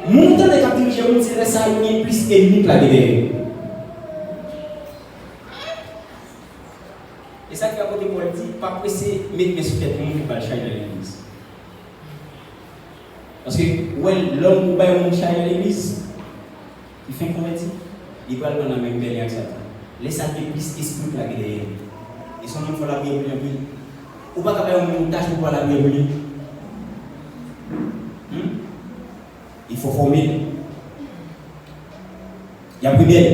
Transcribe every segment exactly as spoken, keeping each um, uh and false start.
Moun ou tande k ap dirije moun, se lè sa a yo gen plis ènmi plake dèyè yo. E sa k fè apote Pòl di, pa prese met men sou tèt yon moun pou ba l chay nan legliz. Paske, ou wè, lè w bay yon moun chay nan legliz, li fenk konvèti, li pral pran nan menm pèlen ak Satan. Lè sa a gen plis espri plake dèyè l. E se yon moun fò lapriyè pou li anpil. Ou pa ka bay yon moun yon tach pou w pa lapriyè pou li. Hmm? Li fò fòme l. Y ap rebèl.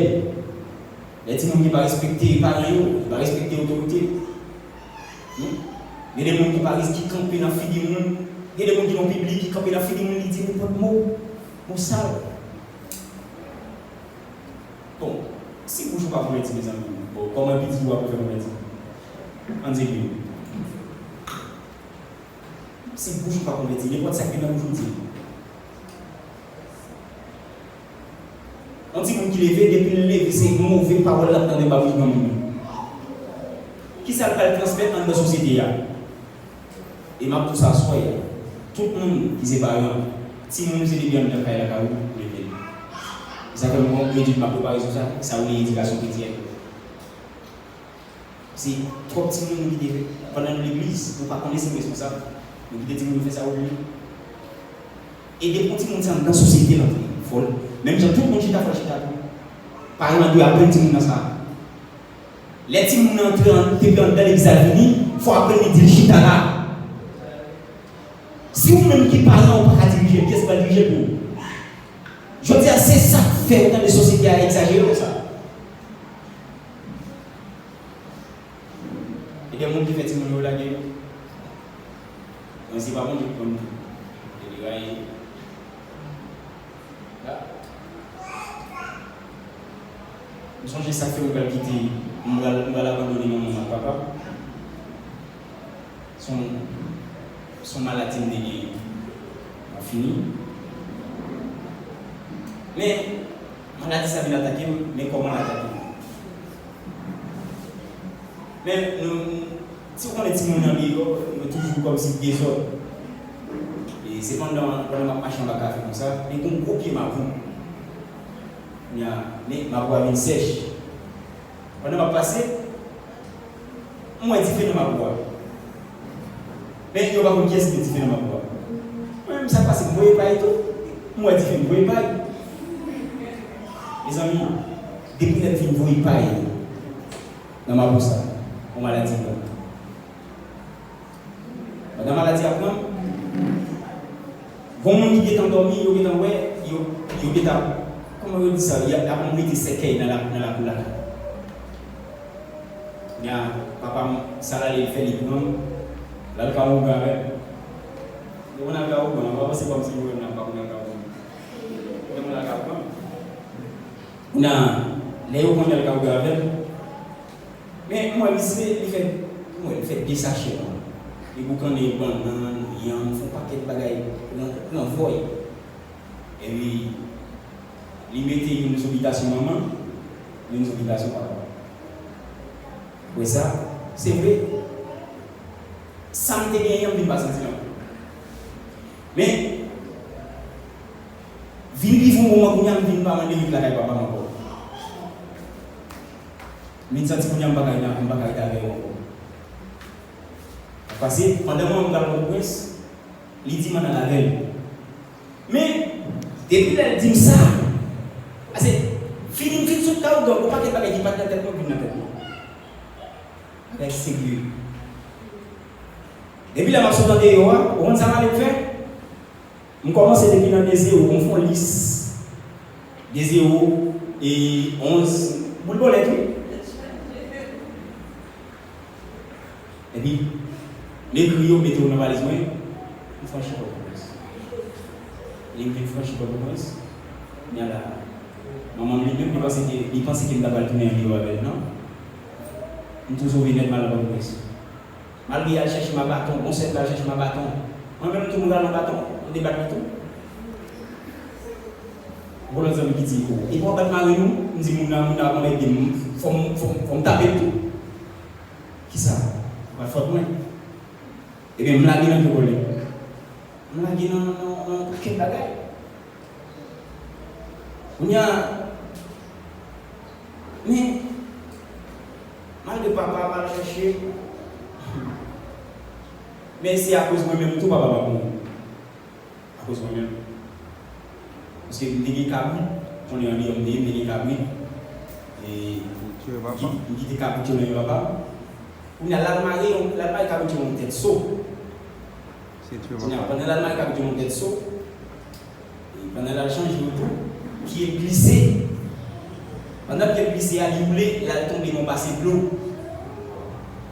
Lè timoun ki pa respekte paran yo, ki pa respekte otorite. Hmm? Gen de moun ki pa res-, ki kanpe nan figi moun. Gen de moun ki nan piblik, ki kanpe nan figi moun, li di nenpòt mo. Mo sal. Bon, si bouch ou pa konvèti, mezanmi, bon, kòman pitit ou a pou fè konvèti? Ann serye. Si bouch ou pa konvèti, nenpòt sa k gen nan bouch ou di. Yon timoun ki leve, depi l leve, se move pawòl l ap tande anba bouch granmoun nan. Kisa l pral transmèt anndan sosyete a? E m ap di w sa aswè a, tout moun ki se paran, timoun ou se depi anndan kay la ka ou leve l. E sa fè m pran etid m ap prepare sou sa, sa rele edikasyon kretyèn. Se twòp timoun nou kite pandan nou legliz, nou pa konnen si nou responsab. Nou kite timoun yo fè sa yo vle. E depi yon timoun se anndan sosyete l antre, fò l, menm jan tout moun chita, fò l chita tou. Paran an dwe aprann timoun nan sa. Lè timoun nan antre an, depi anndan legliz la vini, fò aprann li di l chita la. Si ou menm ki paran ou pa ka dirije l, kiyès ki pral dirije l pou ou? Jodi a, se sa k fè ou tande sosyete a egzajere konsa. E gen moun ki fè timoun yo lage yo. Mwen se pa Bondye ki konn tou. E li rayi. M sonje sa k fè m pral kite, m pral, m pral abandone manman m ak papa m. Se yon, se yon maladi m te genyen. Mwen fini. Men, maladi sa vin atake m, men kòman l atake m? Men, nou, si w konnen timoun nan deyò, yo toujou kòmsi dezòd. E se pandan, pandan m ap mache anba kafe konsa, men gen yon gwo pye mapou. Kounye a, men mapou a vin sèch. Pandan m ap pase, m wè dife nan mapou a. Men yo pa konn kiyès ki met dife nan mapou a. Mwen menm, sa k pase, m voye pay tou. M wè dife, m voye pay. Mezanmi, depi lè m fin voye pay nan mapou sa, yon maladi pran m. Pandan maladi a pran m, gon moun ki gentan dòmi, yo gentan wè, yo, yo gentan, kòman yo di sa, y ap, y ap mete sèkèy nan la, nan lakou lakay. Nya, papa m, sa l ale fè, li pran m, l al ka ougan avè m. Yo konn al ka ougan, pa panse kòmsi yo menm n ap pa konn al ka ougan. Yo konn al ka ougan. Kounye a, lè yo konn al ka ougan avè m, men mwen, misye, li fè, mwen, li fè de sachè, mwen. Li boukannen bannann, yanm, fè yon pakèt bagay, pran, pran vòy. Epi, li mete youn sou bitasyon manman, youn sou bitasyon papa. Apre sa, se vre, sa m te genyen an, m vin pa santi l ankò. Men, vin rive yon moman kounye a, m vin pa mande rit lakay papa m ankò. M vin santi kounye a m pa ka ret, m pa ka ret avè yo ankò. Paske, pandan mwen, m pral Pòtoprens, li di m ann al avè l. Men, depi lè l di m sa, paske, fini m fin sot ka ougan, gon pakèt bagay ki pa t nan tèt mwen vin nan tèt mwen. Bagay serye. Depi lè m ap sot andeyò a, ou konn sa m ale m fè? M kòmanse depi nan de zewo, m fè yon lis. De zewo e onz, boul bòlèt, wi. Epi, m ekri yo, m mete yo nan valiz mwen, m franchi Pòtoprens. Lè m vin franchi Pòtoprens, kounye a la, manman m li menm, li panse ke, li panse ke m ta pral tounen andeyò avè l, non. M tou sove nèt, m al nan Pòtoprens. Malgre y al chèche m a baton, gon sèl k al chèche m a baton. Mwen menm tou, m ral an baton, m te bat li tou. Gon lòt zanmi ki di, "O, epi w ap bat mari nou?" M di, "Moun nan, moun nan ap anmède m, fò m, fò m, fò m tape l tou." Kisa? Se pa t fòt mwen. Ebyen, m lage nan pye vòlè. M lage nan, nan, nan pakèt bagay. Kounye a, men, malgre papa m al chèche, men se akoz mwen menm tou papa m ap mouri. Akoz mwen menm. Paske m te gen kabrit, konnen andeyò m te ye, m te gen kabrit. E m kite, m kite kabrit yo nan men papa m. Kounye a, l al mare yon, l al mare kabrit yo yon tèt so. Kounye a, pandan l al mare kabrit yo yon tèt so, e pandan l al chanje yo tou, pye l glise. Pandan pye l glise a, li woule, l al tonbe nan yon basen dlo.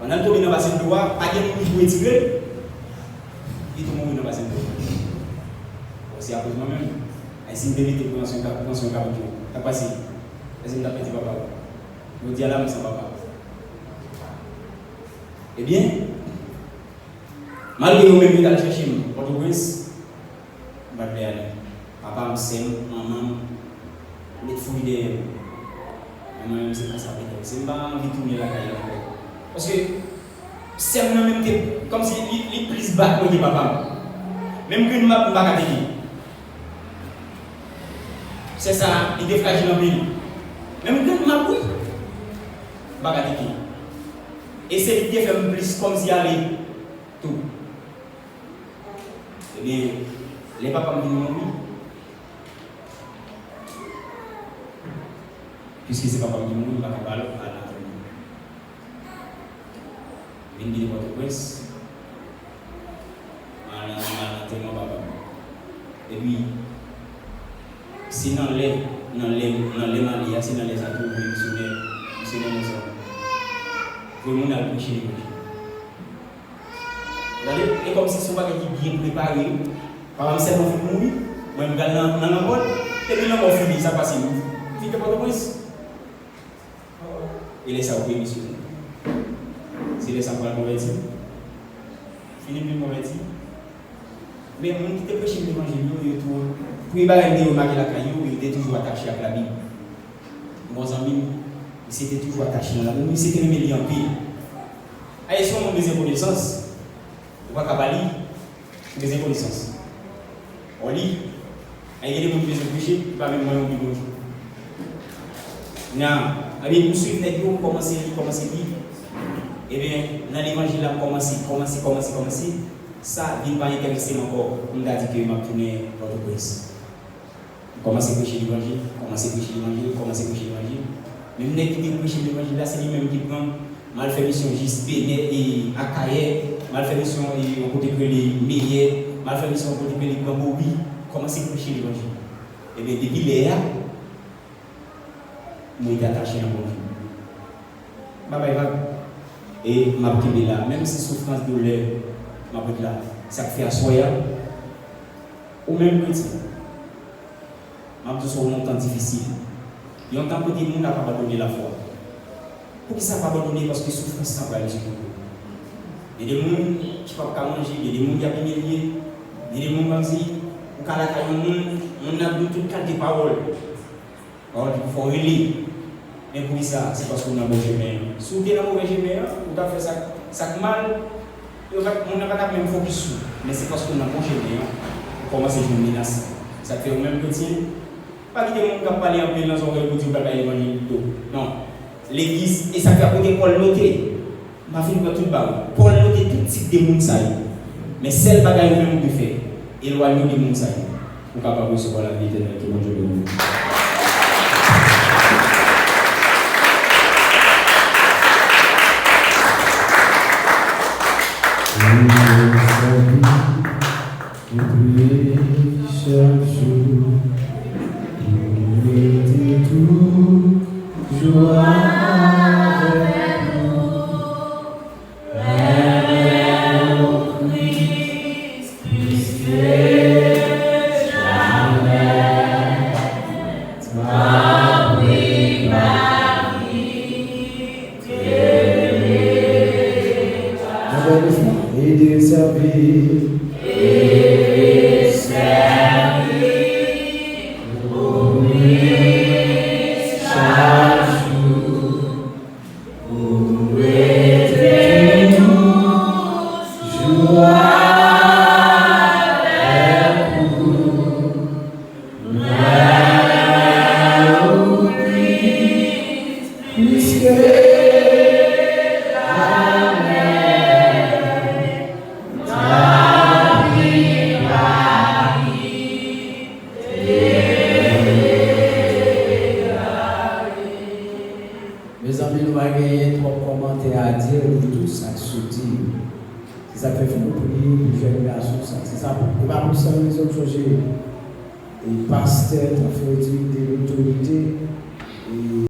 Pandan l tonbe nan basen dlo a, pa gen moun ki pou retire l. Li tou mouri nan basen dlo. Bon, se akoz mwen menm. Ay, si m te rete pou ansyon ka-, pou ansyon kabrit yo, sa k pase? Èske m t ap pèdi papa m? Jodi a la, m san papa. Ebyen, malgre yo menm yo t al chèche m Pòtoprens, m pa t vle ale. Papa m, sè m, manman m, met fouy dèyè m. Men mwen menm, se pa sa m te vle. Se m pa anvi tounen lakay la ankò. Paske sè m nan menm te, kòmsi li, li plis bat mwen ke papa m. Menm grenn m ap, m pa ka teke. Sè sa, li te frajil anpil. Menm grenn m ap, wi. M pa ka teke. E se li ki te fè m plis kòmsi ale tou. Ebyen, lè papa m vin mouri, piske se papa m ki mouri, m pa ka pa al, al nan antèman. Vin kite Pòtoprens, m al nan, m al nan antèman papa m. Epi, se nan lè, nan lè, nan lè m ale a, se nan lè sa tou, misyonè, misyonè Nelson voye moun al preche levanjil. Gade, e kòmsi se yon bagay ki byen prepare. Papa m sèlman fin mouri, mwen m pral nan, nan lanmò l. Epi lanmò fini, sa pase, m kite Pòtoprens. E lè sa, ou vin misyonè. Se lè sa m pral konvèti. Fini m vin konvèti. Men moun ki te preche m levanjil yo, yo tou, premye bagay m te remake lakay yo, yo te toujou atache ak Labib. M gen yon zanmi m, misye te toujou atache nan Labib, misye te renmen li anpil. Aye, si yon moun bezwen konesans, ou pa ka ba li, ou bezwen konesans. Ou li, aye, gen de moun ki bezwen preche, li pa menm manyen yon Bib yon jou. Nan, ebyen, m swiv nèg yo, m kòmanse li, kòmanse li. Ebyen, nan levanjil la, m kòmanse, kòmanse, kòmanse, kòmanse. Sa vin pa enterese m ankò pou m ta di ke m ap tounen Pòtoprens. M kòmanse preche levanjil, kòmanse preche levanjil, kòmanse preche levanjil. Menm nèg ki te preche levanjil la, se li menm ki pran m, m al fè misyon jis Benè e Akayè, m al fè misyon e yon kote k rele Meyè, m al fè misyon yon kote k rele Gran Gobi, kòmanse preche levanjil. Ebyen, depi lè a, m rete atache nan Bondye. M pa bay vag. E m ap kenbe la. Menm si soufrans, doulè, m ap ret la. Sa k fè aswè a, ou menm kretyen, m ap di w sa, w nan yon tan difisil. Yon tan kote moun ap abandone lafwa. Poukisa ap abandone? Paske soufrans lan pral difisil. Gen de moun ki p ap ka manje, gen de moun ki ap imilye, gen de moun kòmsi ou ka lakay yon moun, moun nan ap di w tout kalite pawòl. Pawòl ki pou fè w rele. Men poukisa? Se paske w nan bon chemen an. Si w te nan move chemen an, ou t ap fè sa, sa k mal, yo pa t, moun nan pa t ap menm fokis sou ou. Men se paske w nan bon chemen an, ou kòmanse jwenn menas. Sa k fè ou menm kretyen, pa kite moun k ap pale anpil nan zòrèy w pou di w pral bay levanjil pito. Non. Legliz, e sa k fè akote Pòl note. M pa fin pran tout ba w. Pòl note tout tip de moun sa yo. Men sèl bagay ou menm ou dwe fè, elwanye w de moun sa yo pou w kapab resevwa lavi etènèl. Ke Bondye beni w. Ou sèvi, ou priye chak jou, ou rete toujou avèk nou. Rele w Kris plis ke jamè. Tanpri pa kite l. Ankò yon fwa. Ede sèvi. Ede sèvi. Pou Kris chak jou. Ou rete toujou avèk ou. Se sa k fè fò nou priye pou jèn gason sa. Se sa, e pa pou sèl rezon m sonje, e pastè, transfè otorite, lotorite, e